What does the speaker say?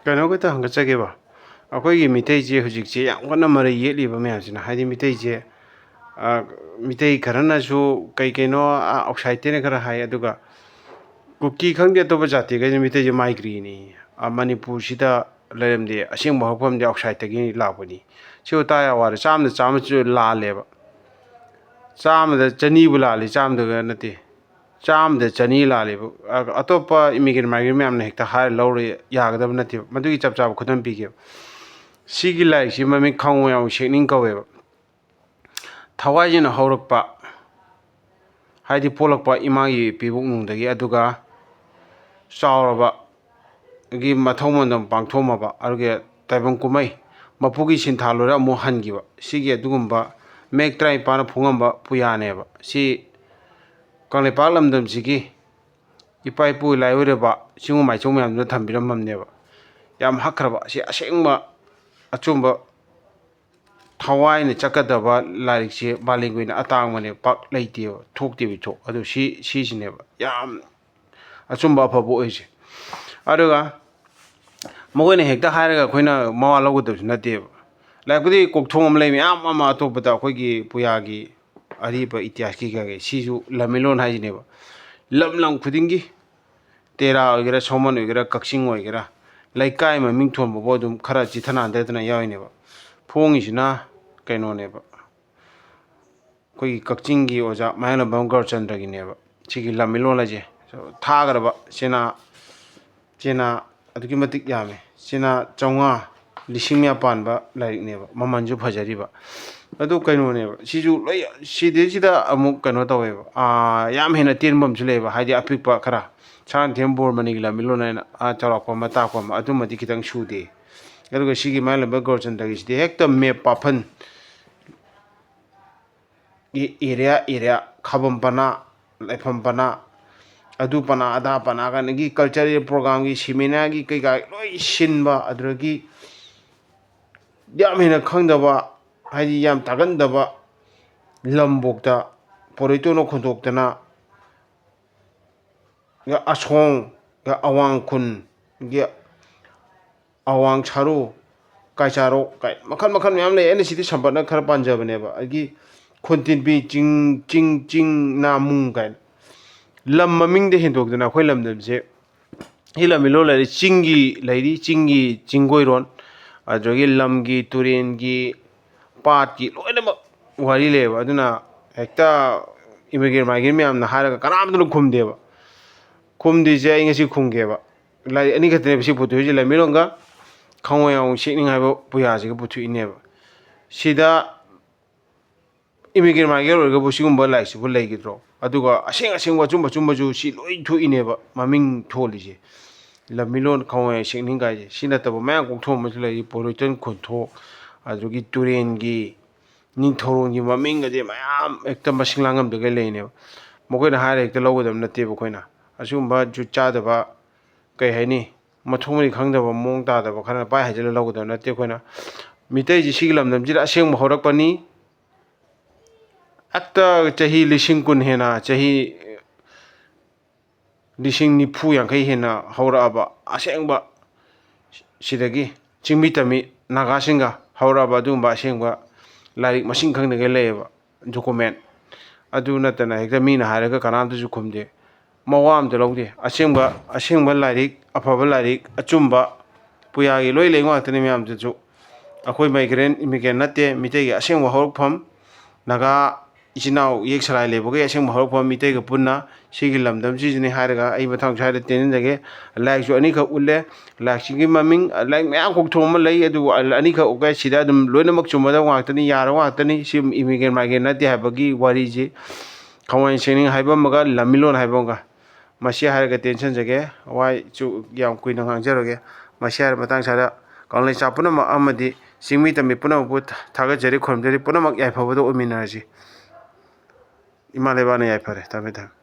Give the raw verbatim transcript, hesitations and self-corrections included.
ꯀꯩꯅꯣ ꯈꯛꯇ ꯍꯪꯒꯠꯆꯒꯦꯕ, ꯑꯩꯈꯣꯏꯒꯤ ꯃꯤꯇꯩꯁꯦ ꯍꯧꯖꯤꯛꯁꯦ ꯌꯥꯝ ꯀꯟꯅ ꯃꯔꯩ ꯌꯦꯠꯂꯤꯕ ꯃꯌꯥꯝꯁꯤꯅ, ꯍꯥꯏꯗꯤ ꯃꯤꯇꯩꯁꯦ, ꯑ, ꯃꯤꯇꯩ ꯈꯔꯅꯁꯨ ꯀꯩ ꯀꯩꯅꯣ, ꯑ, ꯑꯥꯎꯠꯁꯥꯏꯠꯇꯩꯅ ꯈꯔ ꯍꯥꯏ, ꯑꯗꯨꯒ ꯀꯨꯀꯤ ꯈꯪꯗꯦ ꯑꯇꯣꯞꯄ ꯖꯥꯇꯤꯈꯩꯁꯦ ꯃꯤꯇꯩꯁꯦ ꯃꯥꯏꯒ꯭ꯔꯤꯅꯤ, ꯑ, ꯃꯅꯤꯄꯨꯔꯁꯤꯗ ꯂꯩꯔꯝꯗꯦ, ꯑꯁꯦꯡꯕ ꯍꯧꯔꯛꯐꯝꯗꯤ ꯑꯥꯎꯠꯁꯥꯏꯠꯇꯒꯤ ꯂꯥꯛꯄꯅꯤ꯫ ꯁꯤꯕꯨ ꯇꯥ ꯌꯥ ꯋꯥꯔꯦ꯫ ꯆꯥꯝꯗ ꯆꯥꯝꯃꯁꯨ ꯂꯥꯜꯂꯦꯕ, ꯆꯥꯝꯃꯗ ꯆꯅꯤꯕꯨ ꯂꯥꯜꯂꯤ, ꯆꯥꯝꯗꯒ ꯅꯠꯇꯦ꯫ ꯆꯥꯝꯃꯗ ꯆꯅꯤ ꯂꯥꯜꯂꯦꯕ꯫ ꯑ-, ꯑꯇꯣꯞꯄ ꯏꯃꯤꯒ꯭ꯔꯦꯟ ꯃꯥꯏꯒ꯭ꯔꯦꯟ ꯃꯌꯥꯝꯅ ꯍꯦꯛꯇ ꯍꯥꯏꯔ ꯂꯧꯔ ꯌꯥꯒꯗꯕ ꯅꯠꯇꯦꯕ꯫ ꯃꯗꯨꯒꯤ ꯆꯞ ꯆꯥꯕ ꯈꯨꯗꯝ ꯄꯤꯒꯦꯕ꯫ ꯁꯤꯒꯤ ꯂꯥꯏꯔꯤꯛꯁꯤ ꯃꯃꯤꯡ ꯈꯪꯉꯣ ꯌꯥꯎ ꯁꯦꯛꯅꯤꯡ ꯀꯧꯋꯦꯕ꯫ ꯊꯋꯥꯏꯁꯤꯅ ꯍꯧꯔꯛꯄ, ꯍꯥꯏꯗꯤ ꯄꯣꯛꯂꯛꯄ ꯏꯃꯥꯒꯤ ꯄꯤꯕꯨꯛꯅꯨꯡꯗꯒꯤ, ꯑꯗꯨꯒ ꯆꯥꯎꯔꯕ ꯒꯤ ꯃꯊꯧ ꯃꯟꯗꯝ ꯄꯥꯡꯊꯣꯛꯑꯝꯃꯕ, ꯑꯗꯨꯒ ꯇꯥꯏꯕꯪ ꯀꯨꯝꯍꯩ ꯃꯄꯨꯒꯤ ꯁꯤꯟꯊꯥ ꯂꯣꯏꯔ ꯑꯃꯨꯛ ꯍꯟꯈꯤꯕ, ꯁꯤꯒꯤ ꯑꯗꯨꯒꯨꯝꯕ ꯃꯌꯦꯛ ꯇꯔꯥꯅꯤꯄꯥꯜꯅ ꯐꯣꯡꯉꯝꯕ ꯄꯨꯌꯥꯅꯦꯕ꯫ ꯁꯤ ꯀꯪꯂꯩꯄꯥꯛ ꯂꯝꯗꯝꯁꯤꯒꯤ ꯏꯄꯥ ꯏꯄꯨ ꯂꯥꯏ ꯑꯣꯏꯔꯕ ꯆꯤꯡꯉꯨ ꯃꯥꯏꯆꯧ ꯃꯌꯥꯝꯗꯨꯅ ꯊꯝꯕꯤꯔꯝꯃꯕꯅꯦꯕ꯫ ꯌꯥꯝ ꯍꯛꯈ꯭ꯔꯕ, ꯁꯤ ꯑꯁꯦꯡꯕ ꯑꯆꯨꯝꯕ ꯊꯋꯥꯏꯅ ꯆꯠꯀꯗꯕ ꯂꯥꯏꯔꯤꯛꯁꯦ ꯃꯥꯂꯦꯝꯒꯤ ꯑꯣꯏꯅ ꯑꯇꯥꯡꯕꯅꯦ, ꯄꯥꯛ ꯂꯩꯇꯦꯕ, ꯊꯣꯛꯇꯦꯕ ꯏꯊꯣꯛ꯫ ꯑꯗꯨ ꯁꯤ, ꯁꯤꯁꯤꯅꯦꯕ ꯌꯥꯝ ꯑꯆꯨꯝꯕ ꯑꯐꯕ ꯑꯣꯏꯔꯤꯁꯦ꯫ ꯑꯗꯨꯒ ꯃꯈꯣꯏꯅ ꯍꯦꯛꯇ ꯍꯥꯏꯔꯒ ꯑꯩꯈꯣꯏꯅ ꯃꯋꯥ ꯂꯧꯒꯗꯕꯁꯨ ꯅꯠꯇꯦꯕ꯫ ꯂꯥꯏꯔꯤꯛꯄꯨꯗꯤ ꯀꯣꯛꯊꯣꯡ ꯑꯃ ꯂꯩ ꯃꯌꯥꯝ ꯑꯃ ꯑꯇꯣꯞꯄꯗ, ꯑꯩꯈꯣꯏꯒꯤ ꯄꯨꯌꯥꯒꯤ ꯑꯔꯤꯕ ꯏꯇꯤꯍꯥꯁꯀꯤ ꯀꯩꯀꯩ, ꯁꯤꯁꯨ ꯂꯝꯃꯤꯂꯣꯟ ꯍꯥꯏꯁꯤꯅꯦꯕ꯫ ꯂꯝ ꯂꯝ ꯈꯨꯗꯤꯡꯒꯤ, ꯇꯦꯔꯥ ꯑꯣꯏꯒꯦꯔꯥ, ꯁꯣꯃꯟ ꯑꯣꯏꯒꯦꯔꯥ, ꯀꯛꯆꯤꯡ ꯑꯣꯏꯒꯦꯔꯥ, ꯂꯩꯀꯥꯏ ꯃꯃꯤꯡ ꯊꯣꯟꯕꯐꯥꯎ ꯑꯗꯨꯝ ꯈꯔ ꯆꯤꯊ ꯅꯥꯟꯊꯗꯅ ꯌꯥꯎꯔꯤꯅꯦꯕ꯫ ꯐꯣꯡꯉꯤꯁꯤꯅ ꯀꯩꯅꯣꯅꯦꯕ, ꯑꯩꯈꯣꯏꯒꯤ ꯀꯛꯆꯤꯡꯒꯤ ꯑꯣꯖꯥ ꯃꯌꯥꯡꯂꯝꯕꯝ ꯒꯧꯔꯆꯟꯗ꯭ꯔꯒꯤꯅꯦꯕ꯫ ꯁꯤꯒꯤ ꯂꯝꯃꯤꯂꯣꯟ ꯍꯥꯏꯁꯦ ꯊꯥꯈ꯭ꯔꯕ ꯆꯦꯅꯥ, ꯆꯦꯅꯥ ꯑꯗꯨꯛꯀꯤ ꯃꯇꯤꯛ ꯌꯥꯝꯃꯦ꯫ ꯆꯦꯅꯥ ꯆꯥꯝꯃꯉꯥ, ꯂꯤꯁꯤꯡ ꯃꯌꯥ ꯄꯥꯟꯕ ꯂꯥꯏꯔꯤꯛꯅꯦꯕ, ꯃꯃꯜꯁꯨ ꯐꯖꯔꯤꯕ꯫ ꯑꯗꯨ ꯀꯩꯅꯣꯅꯦꯕ, ꯁꯤꯁꯨ ꯂꯣꯏ, ꯁꯤꯗꯩꯁꯤꯗ ꯑꯃꯨꯛ ꯀꯩꯅꯣ ꯇꯧꯋꯦꯕ, ꯑꯥ, ꯌꯥꯝ ꯍꯦꯟꯅ ꯇꯦꯟꯕ ꯑꯃꯁꯨ ꯂꯩꯌꯦꯕ, ꯍꯥꯏꯗꯤ ꯑꯄꯤꯛꯄ ꯈꯔ, ꯁꯅꯥꯅꯤꯊꯦꯝ ꯕꯣꯔꯃꯅꯤꯒꯤ ꯂꯝꯃꯤꯂꯣꯟ ꯍꯥꯏꯅ, ꯑꯥ, ꯆꯥꯎꯔꯥꯛꯄ ꯑꯃ ꯇꯥꯛꯄ ꯑꯃ, ꯑꯗꯨꯃꯗꯤ ꯈꯤꯇꯪ ꯁꯨꯗꯦ꯫ ꯑꯗꯨꯒ ꯁꯤꯒꯤ ꯃꯌꯥꯡꯂꯝꯕꯝ ꯒꯧꯔꯆꯟꯗ꯭ꯔꯒꯤꯁꯤꯗꯤ ꯍꯦꯛꯇ ꯃꯦꯞ ꯄꯥꯐꯟ, ꯒꯤ ꯑꯦꯔꯤꯌꯥ ꯑꯦꯔꯤꯌꯥ, ꯈꯥꯕꯝ ꯄꯅꯥ, ꯂꯩꯐꯝ ꯄꯅꯥ, ꯑꯗꯨ ꯄꯅꯥ ꯑꯗꯥ ꯄꯅꯥ ꯀꯥꯏꯅꯒꯤ ꯀꯜꯆꯔꯦꯜ ꯄ꯭ꯔꯣꯒꯥꯝꯒꯤ, ꯁꯦꯃꯤꯅꯥꯔꯒꯤ ꯀꯩꯀꯥ ꯂꯣꯏ ꯁꯤꯟꯕ, ꯑꯗꯨꯗꯒꯤ ꯌꯥꯝ ꯍꯦꯟꯅ ꯈꯪꯗꯕ, ꯍꯥꯏꯗꯤ ꯌꯥꯝ ꯇꯥꯒꯟꯗꯕ ꯂꯝꯕꯣꯛꯇ ꯄꯣꯔꯩꯇꯣꯟꯅ ꯈꯣꯟꯗꯣꯛꯇꯅ, ꯑꯁꯣꯡ, ꯑꯋꯥꯡ ꯈꯨꯟꯒꯤ ꯑꯋꯥꯡ ꯁꯥꯔꯣ, ꯀꯥꯏꯆꯥꯔꯣ ꯀꯥꯏ ꯃꯈꯜ ꯃꯈꯜ ꯃꯌꯥꯝ ꯂꯩ꯫ ꯑꯩꯅ ꯁꯤꯗꯤ ꯁꯝꯄꯠꯅ ꯈꯔ ꯄꯥꯟꯖꯕꯅꯦꯕ꯫ ꯑꯗꯒꯤ ꯈꯨꯟꯇꯤꯟꯕꯤ, ꯆꯤꯡ, ꯆꯤꯡ, ꯆꯤꯡ ꯅꯥꯃꯨꯡ ꯀꯥꯏꯅ ꯂꯝ ꯃꯃꯤꯡꯗ ꯍꯦꯟꯗꯣꯛꯇꯅ ꯑꯩꯈꯣꯏ ꯂꯝꯗꯝꯁꯦ ꯁꯤ ꯂꯝꯃꯤꯂꯣꯟ ꯂꯩꯔꯤ, ꯆꯤꯡꯒꯤ ꯂꯩꯔꯤ, ꯆꯤꯡꯒꯤ ꯆꯤꯡꯒꯣꯏꯔꯣꯟ, ꯑꯗꯨꯗꯒꯤ ꯂꯝꯒꯤ, ꯇꯨꯔꯦꯟꯒꯤ, ꯄꯥꯠꯀꯤ ꯂꯣꯏꯅꯃꯛ ꯋꯥꯔꯤ ꯂꯩꯌꯦꯕ꯫ ꯑꯗꯨꯅ ꯍꯦꯛꯇ ꯏꯃꯤꯒ꯭ꯔꯦꯟ ꯃꯥꯏꯒ꯭ꯔꯦꯟ ꯃꯌꯥꯝꯅ ꯍꯥꯏꯔꯒ ꯀꯅꯥꯝꯇꯅ ꯈꯨꯝꯗꯦꯕ꯫ ꯈꯨꯝꯗ꯭ꯔꯤꯁꯦ ꯑꯩ ꯉꯁꯤ ꯈꯨꯝꯒꯦꯕ꯫ ꯂꯥꯏꯔꯤꯛ ꯑꯅꯤ ꯈꯛꯇꯅꯦꯕ ꯁꯤ ꯄꯨꯊꯣꯛꯏꯁꯦ, ꯂꯝꯃꯤꯂꯣꯟꯒ ꯈꯪꯉꯣꯏ ꯌꯥꯎ ꯁꯦꯛꯅꯤꯡ ꯍꯥꯏꯕ ꯄꯨꯌꯥꯁꯤꯒ ꯄꯨꯊꯣꯛꯏꯅꯦꯕ꯫ ꯁꯤꯗ ꯏꯃꯤꯒ꯭ꯔꯦꯟ ꯃꯥꯏꯒ꯭ꯔꯦꯟ ꯑꯣꯏꯔꯒꯕꯨ ꯁꯤꯒꯨꯝꯕ ꯂꯥꯏꯔꯤꯛꯁꯤꯕꯨ ꯂꯩꯒꯗ꯭ꯔꯣ? ꯑꯗꯨꯒ ꯑꯁꯦꯡ ꯑꯁꯦꯡꯕ ꯑꯆꯨꯝꯕ ꯑꯆꯨꯝꯕꯁꯨ ꯁꯤ ꯂꯣꯏ ꯊꯣꯛꯏꯅꯦꯕ ꯃꯃꯤꯡ ꯊꯣꯜꯂꯤꯁꯦ꯫ ꯂꯝꯃꯤꯂꯣꯟ ꯈꯪꯉꯣꯏ ꯁꯦꯛꯅꯤꯡ ꯀꯥꯏꯁꯦ꯫ ꯁꯤ ꯅꯠꯇꯕ ꯃꯌꯥꯝ ꯀꯣꯛꯊꯣꯛ ꯑꯃꯁꯨ ꯂꯩꯔꯤ, ꯄꯣꯏꯔꯣꯏꯇꯟ ꯈꯣꯟꯊꯣꯛ, ꯑꯗꯨꯗꯒꯤ ꯇꯨꯔꯦꯟꯒꯤ, ꯅꯤꯡꯊꯧꯔꯣꯟꯒꯤ ꯃꯃꯤꯡ ꯑꯁꯦ ꯃꯌꯥꯝ ꯍꯦꯛꯇ ꯃꯁꯤꯡ ꯂꯥꯡꯉꯝꯗꯒꯩ ꯂꯩꯅꯦꯕ꯫ ꯃꯈꯣꯏꯅ ꯍꯥꯏꯔ ꯍꯦꯛꯇ ꯂꯧꯒꯗꯕ ꯅꯠꯇꯦꯕ ꯑꯩꯈꯣꯏꯅ꯫ ꯑꯁꯤꯒꯨꯝꯕ ꯖꯨꯠ ꯆꯥꯗꯕ, ꯀꯩ ꯍꯥꯏꯅꯤ, ꯃꯊꯣꯡ ꯃꯔꯤ ꯈꯪꯗꯕ, ꯃꯑꯣꯡ ꯇꯥꯗꯕ ꯈꯔ ꯄꯥꯏ ꯍꯥꯏꯖꯤꯜꯂ ꯂꯧꯒꯗꯕ ꯅꯠꯇꯦ ꯑꯩꯈꯣꯏꯅ꯫ ꯃꯤꯇꯩꯁꯤ ꯁꯤꯒꯤ ꯂꯝꯗꯝꯁꯤꯗ ꯑꯁꯦꯡꯕ ꯍꯧꯔꯛꯄꯅꯤ꯫ ꯍꯦꯛꯇ ꯆꯍꯤ ꯂꯤꯁꯤꯡ ꯀꯨꯟ ꯍꯦꯟꯅ, ꯆꯍꯤ ꯂꯤꯁꯤꯡ ꯅꯤꯐꯨ ꯌꯥꯡꯈꯩ ꯍꯦꯟꯅ ꯍꯧꯔꯛꯑꯕ ꯑꯁꯦꯡꯕ, ꯁꯤꯗꯒꯤ ꯆꯤꯡꯃꯤ ꯇꯝꯃꯤ ꯅꯥꯒꯥꯁꯤꯡꯒ ꯍꯧꯔꯛꯑꯕ ꯑꯗꯨꯒꯨꯝꯕ ꯑꯁꯦꯡꯕ ꯂꯥꯏꯔꯤꯛ ꯃꯁꯤꯡ ꯈꯪꯗꯒꯩ ꯂꯩꯌꯦꯕ, ꯗꯣꯀꯨꯃꯦꯟ꯫ ꯑꯗꯨ ꯅꯠꯇꯅ ꯍꯦꯛꯇ ꯃꯤꯅ ꯍꯥꯏꯔꯒ ꯀꯅꯥꯝꯇꯁꯨ ꯈꯨꯝꯗꯦ, ꯃꯋꯥ ꯑꯝꯇ ꯂꯧꯗꯦ꯫ ꯑꯁꯦꯡꯕ, ꯑꯁꯦꯡꯕ ꯂꯥꯏꯔꯤꯛ, ꯑꯐꯕ ꯂꯥꯏꯔꯤꯛ, ꯑꯆꯨꯝꯕ, ꯄꯨꯌꯥꯒꯤ ꯂꯣꯏ ꯂꯩ ꯉꯥꯛꯇꯅꯤ ꯃꯌꯥꯝꯗꯨꯁꯨ꯫ ꯑꯩꯈꯣꯏ ꯃꯥꯏꯒ꯭ꯔꯦꯟ ꯏꯃꯤꯒ꯭ꯔꯦꯟ ꯅꯠꯇꯦ, ꯃꯤꯇꯩꯒꯤ ꯑꯁꯦꯡꯕ ꯍꯧꯔꯛꯐꯝ, ꯅꯥꯒꯥ ꯏꯆꯤꯟ ꯏꯅꯥꯎ ꯌꯦꯛ ꯁꯂꯥꯏ ꯂꯩꯕꯈꯩ ꯑꯁꯦꯡꯕ ꯍꯧꯔꯛꯐꯝ, ꯃꯤꯇꯩꯒ ꯄꯨꯟꯅ ꯁꯤꯒꯤ ꯂꯝꯗꯝꯁꯤꯁꯤꯅꯤ ꯍꯥꯏꯔꯒ ꯑꯩ ꯃꯊꯪ ꯁ꯭ꯋꯥꯏꯗ ꯇꯦꯟꯁꯤꯟꯖꯒꯦ꯫ ꯂꯥꯏꯔꯤꯛꯁꯨ ꯑꯅꯤꯈꯛ ꯎꯠꯂꯦ꯫ ꯂꯥꯏꯔꯤꯛꯁꯤꯒꯤ ꯃꯃꯤꯡ, ꯂꯥꯏꯔꯤꯛ ꯃꯌꯥꯝ ꯀꯣꯛꯊꯣꯛ ꯑꯃ ꯂꯩ, ꯑꯗꯨꯕꯨ ꯑꯅꯤꯈꯛ ꯎꯠꯀꯦ꯫ ꯁꯤꯗ ꯑꯗꯨꯝ ꯂꯣꯏꯅꯃꯛ ꯆꯨꯝꯃꯗꯕ ꯉꯥꯛꯇꯅꯤ, ꯌꯥꯔꯕ ꯉꯥꯛꯇꯅꯤ꯫ ꯁꯤ ꯏꯃꯤꯒ꯭ꯔꯦꯟ ꯃꯥꯏꯒ꯭ꯔꯦꯟ ꯅꯠꯇꯦ ꯍꯥꯏꯕꯒꯤ ꯋꯥꯔꯤꯁꯤ ꯈꯣꯡꯉꯣꯏ ꯁꯦꯛꯅꯤꯡ ꯍꯥꯏꯕ ꯑꯃꯒ ꯂꯝꯃꯤꯂꯣꯟ ꯍꯥꯏꯕ ꯑꯃꯒ꯫ ꯃꯁꯤ ꯍꯥꯏꯔꯒ ꯇꯦꯟꯁꯟꯖꯒꯦ꯫ ꯋꯥꯍꯩꯁꯨ ꯌꯥꯝ ꯀꯨꯏꯅ ꯉꯥꯡꯖꯔꯣꯏꯒꯦ꯫ ꯃꯁꯤ ꯍꯥꯏꯔ ꯃꯇꯥꯡ ꯆꯥꯗ ꯀꯪꯂꯩꯆꯥ ꯄꯨꯝꯅꯃꯛ ꯑꯃꯗꯤ ꯆꯤꯡꯃꯤ ꯇꯝꯃꯤ ꯄꯨꯝꯅꯃꯛꯄꯨ ꯊꯥꯒꯠꯆꯔꯤ, ꯈꯨꯔꯨꯝꯖꯔꯤ꯫ ꯄꯨꯝꯅꯃꯛ ꯌꯥꯏꯐꯕꯗ ꯑꯣꯏꯃꯤꯟꯅꯔꯁꯤ꯫ ꯏꯃꯥ ꯂꯩꯕꯥꯛꯅ ꯌꯥꯏꯐꯔꯦ꯫ ꯊꯝꯃꯦ, ꯊꯝꯃꯦ꯫